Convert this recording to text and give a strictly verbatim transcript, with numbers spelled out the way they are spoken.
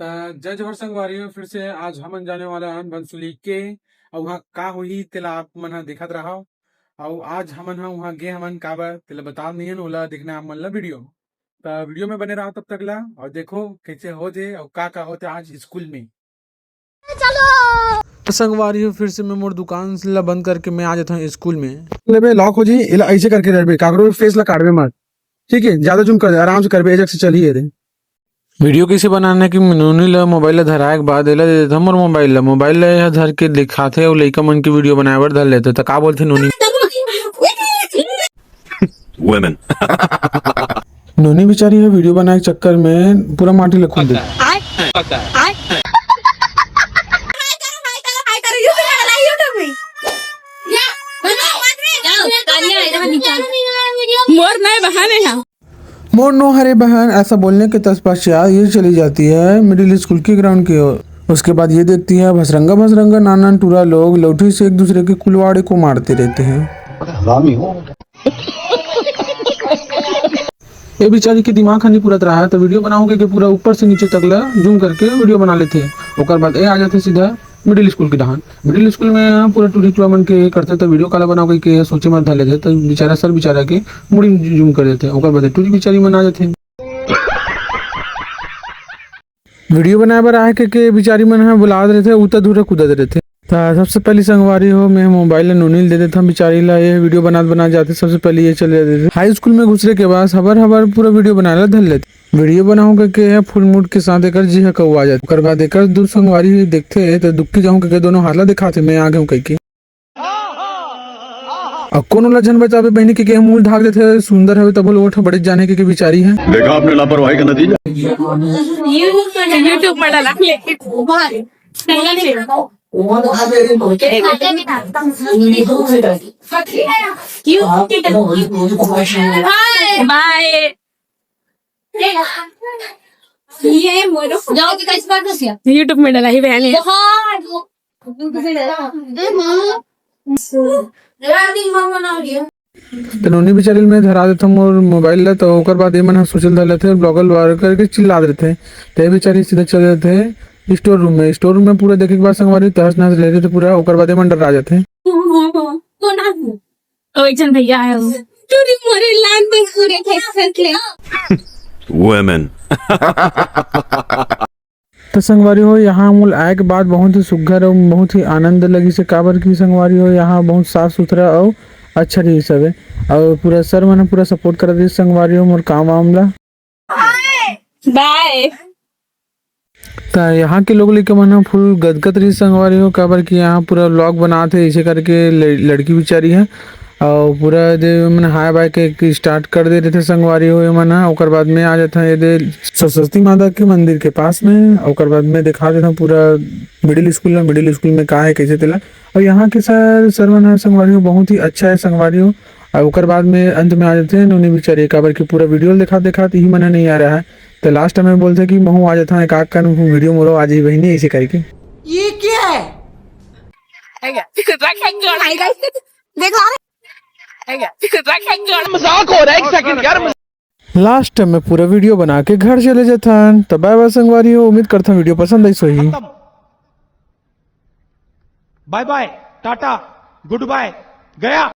त जय जोहार संगवारी हो, फिर से आज हमन जाने वाला हन बंसुली के, अउ उहाँ का होही तेला आप मन ह देखत रहव। अउ आज हमन ह उहाँ गे हमन काबर तेला बता नई हन, ओला देखना आप मन ला वीडियो। त वीडियो में बने रहव तब तक ला, अउ देखो कैसे होथे अउ का का होथे आज स्कूल में। त संगवारी हो, फिर से मैं मोर दुकान ला बंद करके मैं आ जाता हूँ स्कूल में। लेबे लॉक हो जी, एला ऐसे करके रखबे, काकरो फेस ला काटबे मत, ठीक है? ज्यादा जूम कर दे, आराम से करबे, ए जग से चली रे। वीडियो कैसे बनाना है कि नोनी ला मोबाइल ला धराए के बाद एला दे देथन मोर मोबाइल ला। मोबाइल ला एहा धर के दिखाथे अउ लइका मन के वीडियो बनाए बर धर लेथे। त का बोलथे नोनी? Women। नोनी बेचारी ह वीडियो बनाए के चक्कर में पूरा माटी ला खोद देथे। मोर नोहरे बहन, ऐसा बोलने के तत्पश्चात ये चली जाती है मिडिल स्कूल के ग्राउंड की ओर। उसके बाद ये देखती है भसरंगा भसरंगा नाना टूरा लोग लौठी से एक दूसरे के कुलवाड़े को मारते रहते हैं। ये बेचारी के दिमाग ह नइ पूरत रहा है, तो वीडियो बनाहूं कहिके पूरा ऊपर से नीचे तक ला जूम करके वीडियो बना लेथे। ओकर बाद ए आ जाथे सीधा मिडिल स्कूल के डहान। मिडिल स्कूल में पूरा टूरी टूरा मन के करथे, तो वीडियो काला बनाहूं कहिके सोचे म धर लेथे, तो बेचारा सर बेचारा के मुड़ी जूम कर देथे। ओकर बाद टूरी बेचारी मन आ जाथे। वीडियो बनाए बर आए के, के बिचारी मन ह बुलात रहिथे, उता दूर कूदत रहिथे। त सबसे पहली संगवारी हो, मैं मोबाइल ला नोनी ल दे देथन बिचारी ला। ये वीडियो बनात बनात जाथे, सबसे पहले ये चले जाथे। हाई स्कूल में घुसरे के बाद हबर हबर पूरा वीडियो बनाए ला धर लेथे। वीडियो बनाहूं कहिके ये फुल मूड के साथ एकर जी ह कउवा जाथे। ओकर बाद एकर दू संगवारी देखथे त दुक्की जाहूं कहिके दोनों हाथ ला दिखाथे, मैं आ गेहूं कहिके। अउ कोनो ला झन बताबे बहिनी के, के मुंह ढाक देथे, सुंदर हवे तभो ले ओठ बड़े जाने के, के बिचारी है। देखा आपने लापरवाही का नतीजा। YouTube पर डाला। बाय। ये मोरो जाओ कि कैसे बात करसिया? YouTube में डाला ही बहन है। त नोनी बिचारी ल मैं धरा देथंव मोर मोबाइल ला, त ओकर बाद ये मन ह सोचे ल धर लेथे, ब्लॉगर ब्लॉगर करके चिल्लात रहिथे। त ये बिचारी सीधा चले जाथे स्टोर रूम में। स्टोर रूम में पूरा देखे के बाद संगवारी तहस नहस ले रहिथे पूरा, ओकर बाद ये मन डरा जाथे। ओ, एक झन भैया है वो। टूरी मोरे लान दे पूरे फेंक फेंक ले। Women। त संगवारी हो, यहाँ मोला आए के बाद बहुत ही सुग्घर अउ बहुत ही आनंद लगिस हे, काबर कि संगवारी हो, यहाँ बहुत साफ सुथरा अउ अच्छा रहिस हवे, अउ पूरा सर मन ह पूरा सपोर्ट करत रहिस संगवारी हो मोर काम वाम ला। बाय। त यहाँ के लोग लइका मन ह फुल गदगद रहिस संगवारी हो, काबर कि यहाँ पूरा व्लॉग बनात हे, अइसे करके ल-, लड़की बिचारी ह, अउ पूरा दे मन हाय बाय के, के स्टार्ट कर दे रहिथे संगवारी हो ये मन ह। ओकर बाद में आ जाथन ये दे सरस्वती माता के मंदिर के पास में, ओकर बाद में दिखा देथन पूरा मिडिल स्कूल ल, मिडिल स्कूल में का हे, कैसे तेला। अउ यहाँ के सर, सर मन ह संगवारी हो बहुत ही अच्छा हे संगवारी हो। अउ ओकर बाद में अंत में आ जाथे नोनी बिचारी, काबर कि पूरा वीडियो ल देखात देखात इही मन ह नइ आ रहा है। त लास्ट में बोलथे कि महू आ जाथन, एक आध कन वीडियो मोरो आ जाही बहिनी, अइसे करके। ये क्या है? देख ला। मजाक हो रहा है, एक सेकंड यार। लास्ट में पूरा वीडियो बना के घर चले जाथन। त बाय बाय संगवारी हो, उम्मीद करथन वीडियो पसंद आइस होही। बाय बाय, टाटा, गुड बाय, गया।